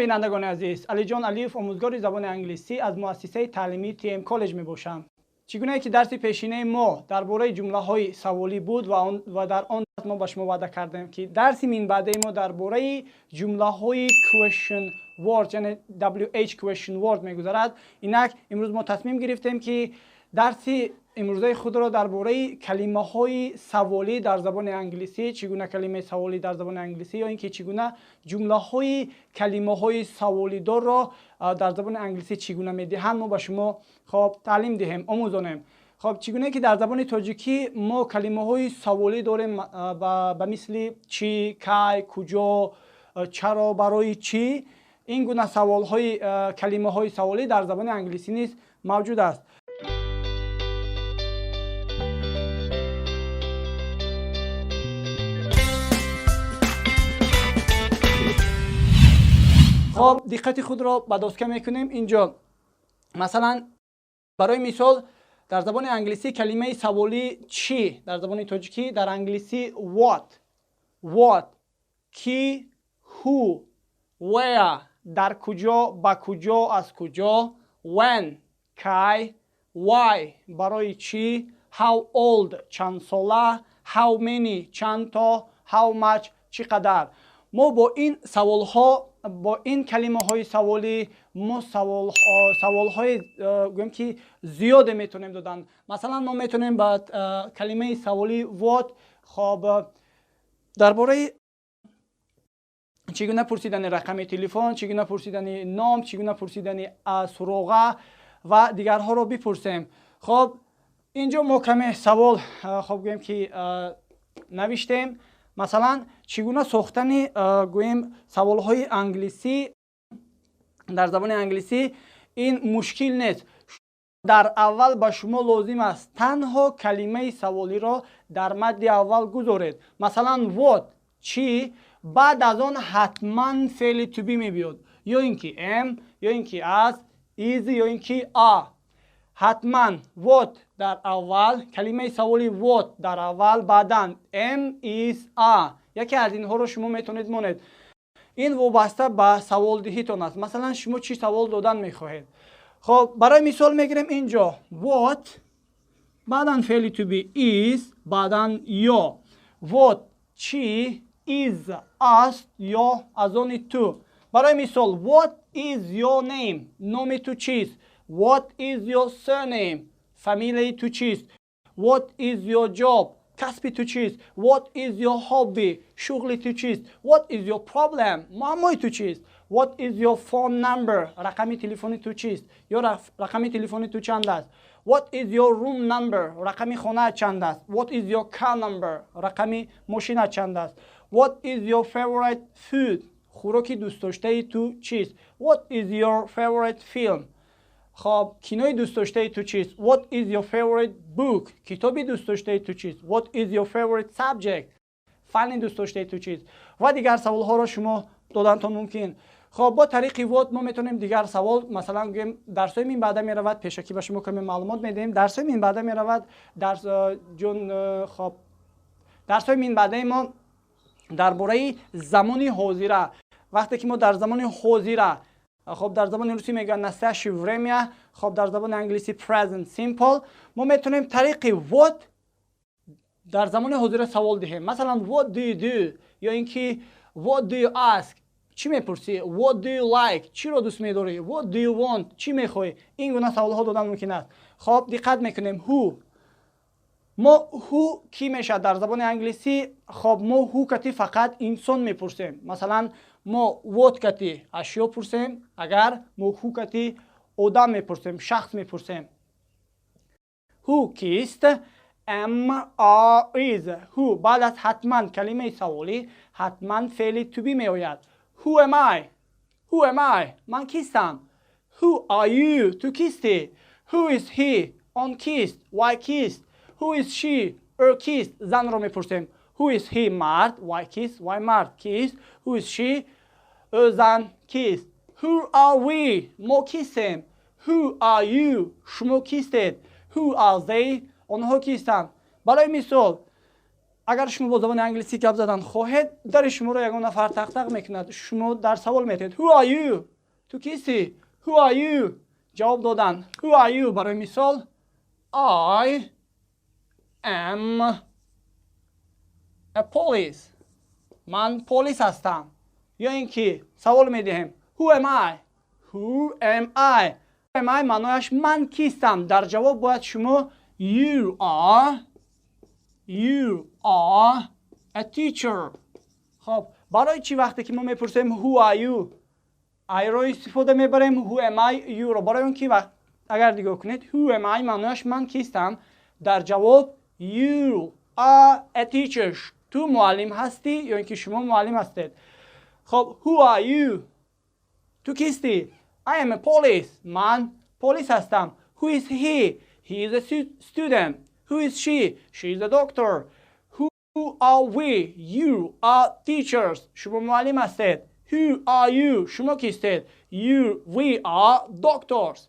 Бинандагони азиз, Алиҷон Алиев, омӯзгори забони англисӣ аз муассисаи таълимии ТМ Коллеҷ мебошам. Чӣ гунае ки дарси пешинаи мо дар бораи ҷумлаҳои саволӣ буд ва дар он мо ба шумо ваъда кардем, ки дарси минбаъдаи мо дар бораи ҷумлаҳои question word, яъне WH question word мегузарад. Инак имрӯз мо тасмим гирифтем, ки дарси имрӯзаи худро дар бораи калимаҳои саволӣ дар забони англисӣ, чӣ гуна калимаи саволӣ дар забони англисӣ ё ин ки чӣ гуна ҷумлаҳои калимаҳои саволидорро дар забони англисӣ чӣ гуна медиҳанд, мо ба шумо хоб таълим диҳем, омӯзонем. Хоб, чӣ гуна ки дар забони тоҷикӣ мо калимаҳои саволӣ дорем ба мисли чӣ, кай, куҷо, чаро, барои чӣ, ин гуна саволҳои калимаҳои саволӣ дар забони англисӣ низ мавҷуд аст. Хоб, диққати худро ба доска мекунем. Инҷо масалан, барои мисол, дар забони англисӣ калимаи саволӣ чӣ, дар забони тоҷикӣ, дар англисӣ what, what, ки who, where дар куҷо, ба куҷо, аз куҷо, when кай, why барои чӣ, how old чанд сола, how many чанд то, how much чӣ қадар. Мо бо ин саволҳо, бо ин калимаҳои саволӣ мо саволҳои гӯем ки зиёде метавонем додан. Масалан, мо метавонем ба калимаи саволӣ what хоб дар бораи чӣ гуна пурсидани рақами телефон, чӣ гуна пурсидани ном, чӣ гуна пурсидани суроға ва дигарҳоро бипурсем. Хоб, инҷо мо каме савол хоб гӯем ки навиштем. Масалан, чӣ гуна сохтани гӯем саволҳои англисӣ дар забони англисӣ ин мушкил нест. Дар аввал ба шумо лозим аст танҳо калимаи саволиро дар мадди аввал гузоред. Масалан, what чӣ, баъд аз он ҳатман феъли to be мебиёд, ё ин ки am, ё ин ки is, ё ин ки are. Ҳатман what дар аввал, калимаи саволи what дар аввал, баъдан am, is, are, яке аз инҳоро шумо метавонед монед. Ин вобаста ба саволдиҳитон аст. Масалан, шумо чӣ савол додан мехоҳед? Хоб, барои мисол мегирем инҷо what, баъдан феъли to be is, баъдан ё. What чӣ, is аст, ё аз они ту. Барои мисол, what is your name? Номи ту чист? What is your surname? Фамилияи ту чист? What is your job? Касби ту чист? What is your hobby? Шуғли ту чист? What is your problem? Муаммои ту чист? What is your phone number? Рақами телефони ту чист ё рақами телефони ту чанд аст? What is your room number? Рақами хонаат чанд аст? What is your car number? Рақами мошинат чанд аст? What is your favorite food? Хӯроки дӯстдоштаи ту чист? What is your favorite film? Хоб, кинои дӯстдоштаи ту чист? What is your favorite book? Китоби дӯстдоштаи ту чист? What is your favorite subject? Фанни дӯстдоштаи ту чист? Ва дигар саволҳоро шумо додантон мумкин. Хоб, бо тариқи what мо метавонем дигар савол, масалан гӯем, дарсҳои минбаъда меравад, пешакӣ ба шумо каме маълумот медиҳем, дарсҳои минбаъда меравад дарс ҷун. Хоб, дарсҳои минбаъдаи мо дар бораи замони ҳозира. Вақте ки мо дар замони ҳозира, хоб, дар забони русӣ мегӯянд настоящее время, хоб, дар забони англисӣ present simple, мо метавонем тариқи what дар замони ҳозира савол диҳем. Масалан, what do you do? Ё ин ки what do you ask? Чӣ мепурсӣ? What do you like? Чиро дӯст медорӣ? What do you want? Чӣ мехоҳӣ? Ин гуна саволҳо додан мумкин аст. Хоб, диққат мекунем. Who, мо who кӣ мешавад дар забони англисӣ. Хоб, мо who кати фақат инсон мепурсем. Масалан, мо what кати ашё пурсем, агар мо who кати одам мепурсем, шахс мепурсем. Who кист, am, are, is. Who, баъд аз ҳатман калимаи саволӣ ҳатман феъли to be меояд. Who am I? Who am I? Ман кистам? Who are you? Ту кистӣ? Who is he? Он кист, вай кист? Who is she? Ӯ кист? Занро мепурсем. Who is he? Мард. Вай кист, вай мард кист? Who is she? Ӯ зан кист? Who are we? Мо кистем? Who are you? Шумо кистед? Who are they? Онҳо кистанд? Барои мисол, Агар шумо бо забони англисӣ гап задан хоҳед, дари шуморо ягон нафар тақ-тақ мекунад. Шумо дар савол метавед: Who are you? Ту кистӣ? Who are you? Ҷавоб додан. Who are you? Барои мисол, I am a police. Ман полис ҳастам. Ё ин ки савол медиҳем: Who am I? Who am I? Am I маънояш ман кистам. Дар ҷавоб бояд шумо you are a teacher. Хоб, барои чӣ вақте ки мо мепурсем who are you, I-ро истифода мебарем, who am I, you-ро? Барои он ки агар нигоҳ кунед, who am I маънояш ман кистам. Дар ҷавоб you are a teacher. Ту муаллим ҳастӣ ё ин ки шумо муаллим ҳастед. Хоб, who are you? Ту кистӣ? I am a police. Ман полис ҳастам. Who is he? He is a student. Who is she? She is a doctor. Who are we? You are teachers. Шумо муаллим ҳастед. Who are you? Шумо кистед? You, we are doctors.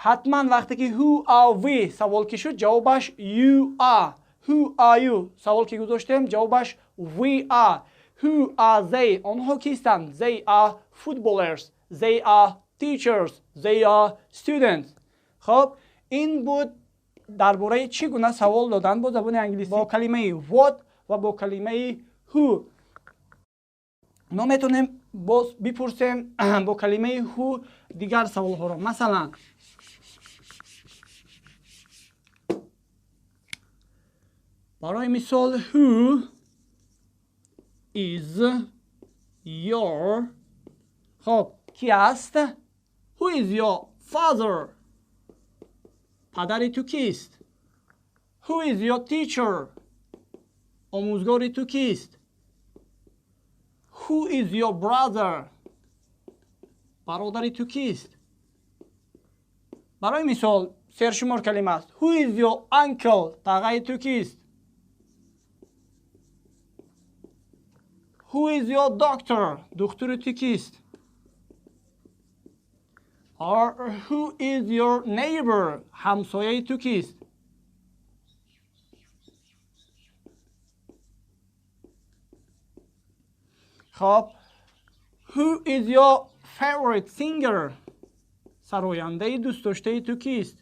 Ҳатман вақте ки who are we савол ки шуд, ҷавобаш you are. Who are you савол ки гузоштем, ҷавобаш we are. Who are they? Онҳо кистанд? They are footballers. They are teachers. They are students. Хоб, ин буд дар бораи чӣ гуна савол додан бо забони англисӣ бо калимаи what ва бо калимаи who. Мо метавонем боз бипурсем бо калимаи who дигар саволҳоро. Масалан, барои мисол, who is your, хоб, ки аст? Who is your father? Падари ту кист? Who is your teacher? Омӯзгори ту кист? Who is your brother? Бародари ту кист? Барои мисол, сершумор калима аст. Who is your uncle? Тағаи ту кист? Who is your doctor? Духтури ту кист? Or who is your neighbor? Ҳамсояи ту кист? Хоб, who is your favorite singer? Сарояндаи дӯстдоштаи ту кист?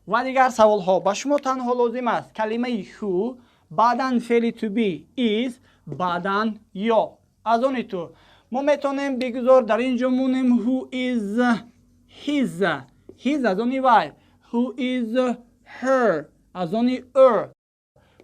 Ва дигар саволҳо. Ба шумо танҳо лозим аст калимаи who, баъдан феъли to be is, баъдан ё аз они ту. Мо метавонем бигузор дар ин ҷо монем who is his, his аз они вай, who is her аз они ӯ.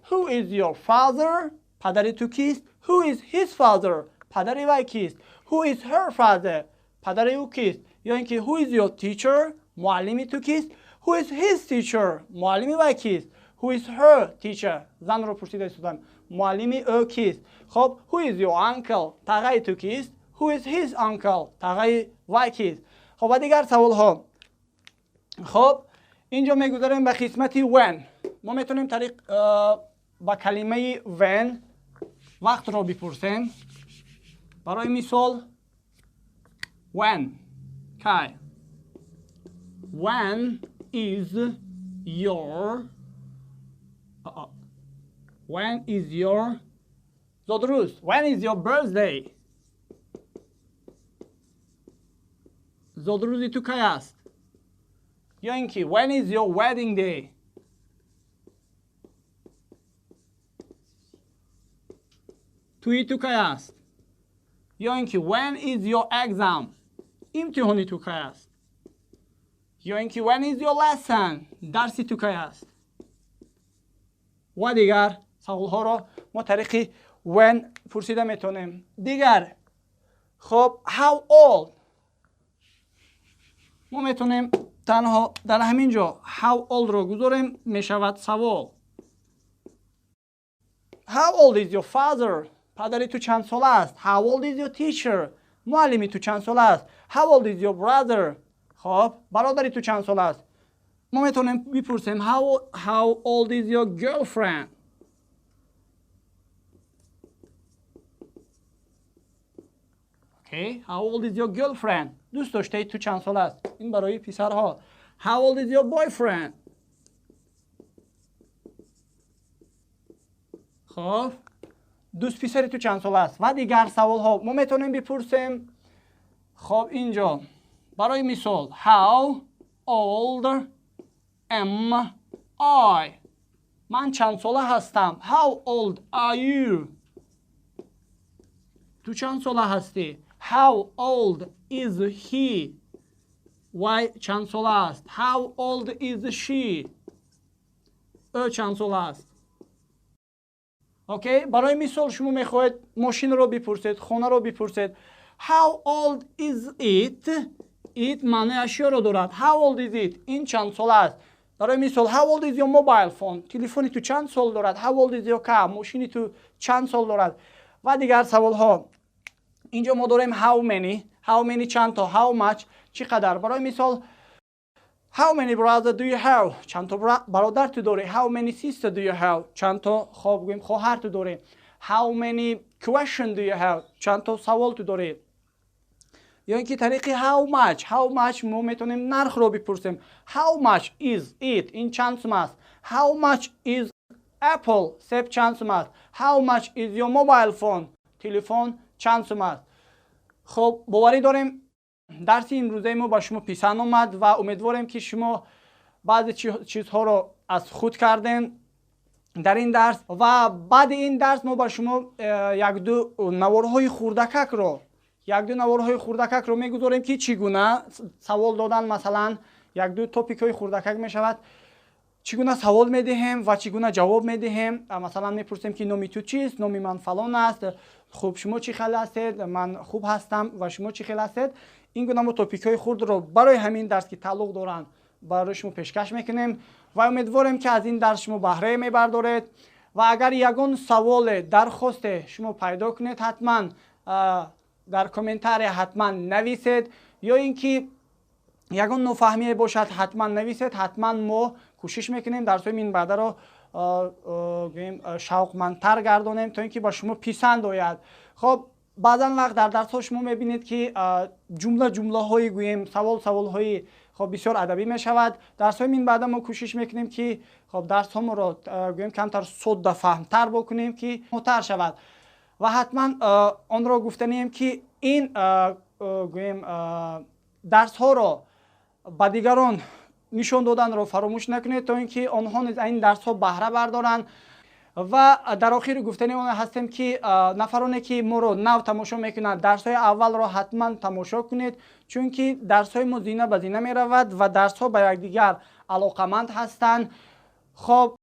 Who is your father? Падари ту кист? Who is his father? Падари вай кист? Who is her father? Падари ӯ кист? Ё ин ки who is your teacher? Муаллими ту кист? Who is his teacher? Муаллими вай кист? Who is her teacher? Занро пурсида истодам. Муаллими ӯ кист? Хоб, who is your uncle? Тағаи ту кист? Who is his uncle? Тағаи вай кист? Хоб, ва дигар саволҳо. Хоб, инҷо мегузарем ба қисмати when. Мо метавонем тариқ ба калимаи when вақтро бипурсем. Барои мисол, when кай? When is your зодрӯз? When is your birthday? Зодрӯзи ту кай аст? Ё ин ки when is your wedding day? Тӯи ту кай аст? Ё ин ки when is your exam? Имтиҳони ту кай аст? Ё ин ки when is your lesson? Дарси ту кай аст? Ва дигар саволҳоро мо тариқи when пурсида метавонем. Дигар, хоб, how old. Мо метавонем танҳо дар ҳамин ҷо how old-ро гузорем, мешавад савол. How old is your father? Падари ту чанд сола аст? How old is your teacher? Муаллими ту чанд сола аст? How old is your brother? Хоб, бародари ту чанд сола аст? Мо метавонем бипурсем how old is your girlfriend? Okay, how old is your girlfriend? Дӯст доштаи ту чанд сола аст? Ин барои писарҳо. How old is your boyfriend? Хоб, дӯст писари ту чанд сола аст? Ва дигар саволҳо мо метавонем бипурсем. Хоб, инҷо барои мисол how old am I? Ман чанд сола ҳастам? How old are you? Ту чанд сола ҳастӣ? How old is he? Вай чанд сола аст? How old is she? Ӯ чанд сола аст? Окей, барои мисол шумо мехоҳед мошинро бипурсед, хонаро бипурсед. How old is it? It маънои ашёро дорад. How old is it? Ин чанд сола аст? Барои мисол, how old is your mobile phone? Телефони ту чанд сол дорад? How old is your car? Мошини ту чанд сол дорад? Ва дигар саволҳо. Инҷо мо дорем how many. How many чанд то, how much чӣ қадар. Барои мисол, how many brother do you have? Чанд то бародар ту дорӣ? How many sister do you have? Чанд то, хоб, гӯем, хоҳар ту дорӣ? How many question do you have? Чанд то савол ту дорӣ? Ё ин ки тариқи how much. How much мо метавонем нархро бипурсем. How much is it? Ин чанд сум аст? How much is apple? Себ чанд сум аст? How much is your mobile phone? Телефон чанд сум аст? Хуб, боварӣ дорем, дарси имрӯзаи мо ба шумо писанд омад ва умедворем, ки шумо баъзе чизҳоро аз худ кардем дар ин дарс. Ва баъди ин дарс мо ба шумо якду наворҳои хурдакакро мегузорем, ки чӣ гуна савол додан, масалан, якду topic ҳои хурдакак мешавад, чӣ гуна савол медиҳем ва чӣ гуна ҷавоб медиҳем. Масалан, мепурсем, ки номи ту чист? Номи ман фалон аст. Хуб, шумо чӣ хел ҳастед? Ман хуб ҳастам ва шумо чӣ хел ҳастед? Ин гуна мо topic ҳои хурдро барои ҳамин дарс, ки тааллуқ доранд, барои шумо пешкаш мекунем ва умедворем, ки аз ин дарс шумо баҳрае мебардоред. Ва агар ягон саволе, дархосте шумо пайдо кунед, ҳатман дар комментария ҳатман нависед ё ин ки ягон нофаҳмие бошад, ҳатман нависед. Ҳатман мо кӯшиш мекунем дарсҳои минбаъдаро, гӯем, шавқмандтар гардонем, то ин ки ба шумо писанд ояд. Хоб, баъзан вақт дар дарсҳо шумо мебинед, ки ҷумла ҷумлаҳои, гӯем, савол саволҳои, хоб, бисёр адабӣ мешавад. Дарсҳои минбаъда мо кӯшиш мекунем, ки, хоб, дарсҳоморо, гӯем, камтар соддафаҳмтар бикунем, ки мутар шавад. Ва ҳатман онро гуфтанием, ки ин, гӯем, дарсҳоро ба дигарон нишон доданро фаромӯш накунед, то ин ки онҳо низ аз ин дарсҳо баҳра бардоранд. Ва дар охир гуфтани он ҳастем, ки нафароне, ки моро нав тамошо мекунанд, дарсҳои аввалро ҳатман тамошо кунед, чунки дарсҳои мо зина ба зина меравад ва дарсҳо ба якдигар алоқаманд ҳастанд. Хоб,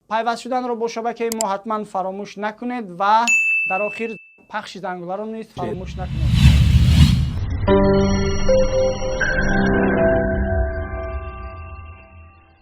пайваст шуданро бо шабакаи мо ҳатман фаромӯш накунед ва дар охир пахши зангуларо низ фаромӯш накунед.